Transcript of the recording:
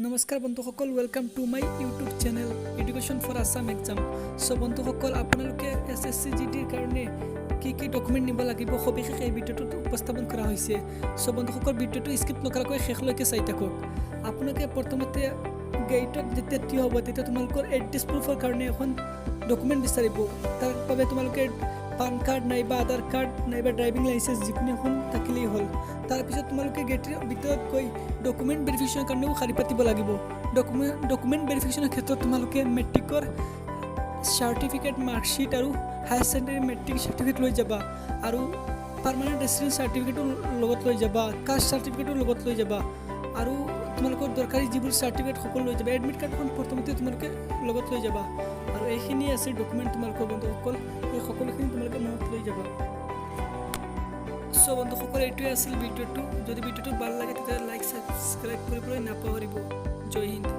নমস্কাৰ বন্ধুসকল, welcome to my YouTube channel Education for Assam Exam. So বন্ধুসকল, আপোনালোকে এছএছচি জিডিৰ কাৰণে কি কি ডকুমেণ্ট নিব লাগিব, সবিশেষ এই ভিডিঅ'টোত উপস্থাপন কৰা হৈছে। চ' বন্ধুসকল, ভিডিঅ'টো স্কিপ নকৰাকৈ শেষলৈকে চাই থাকক। আপোনালোকে প্ৰথমতে গেইটত যেতিয়া থিয় হ'ব, তেতিয়া তোমালোকৰ এড্ৰেছ প্ৰুফৰ কাৰণে এখন ডকুমেণ্ট বিচাৰিব। তাৰ বাবে তোমালোকে পান কাৰ্ড নাইবা আধাৰ কাৰ্ড নাইবা ড্ৰাইভিং লাইচেঞ্চ, যিকোনো এখন থাকিলেই হ'ল। তাৰপিছত তোমালোকে গেটৰ ভিতৰত গৈ ডকুমেণ্ট ভেৰিফিকেশ্যনৰ কাৰণেও শাৰী পাতিব লাগিব। ডকুমেণ্ট ভেৰিফিকেশ্যনৰ ক্ষেত্ৰত তোমালোকে মেট্ৰিকৰ চাৰ্টিফিকেট, মাৰ্কশ্বিট আৰু হায়াৰ ছেকেণ্ডেৰী মেট্ৰিক চাৰ্টিফিকেট লৈ যাবা আৰু পাৰ্মানেণ্ট ৰেচিডেঞ্চ চাৰ্টিফিকেটো লগত লৈ যাবা, কাষ্ট চাৰ্টিফিকেটো লগত লৈ যাবা আৰু তোমালোকৰ দৰকাৰী যিবোৰ চাৰ্টিফিকেট, সকলো লৈ যাবা। এডমিট কাৰ্ডখন প্ৰথমতে তোমালোকে লগত লৈ যাবা আৰু এইখিনিয়ে আছিল ডকুমেণ্ট তোমালোকৰ। বন্ধুসকল, এই সকলোখিনি তোমালোকে মনত লৈ যাবা। চ' বন্ধুসকল, এইটোৱে আছিল ভিডিঅ'টো। যদি ভিডিঅ'টো ভাল লাগে, তেতিয়া লাইক, ছাবস্ক্ৰাইব কৰিবলৈ নাপাহৰিব। জয় হিন্দ।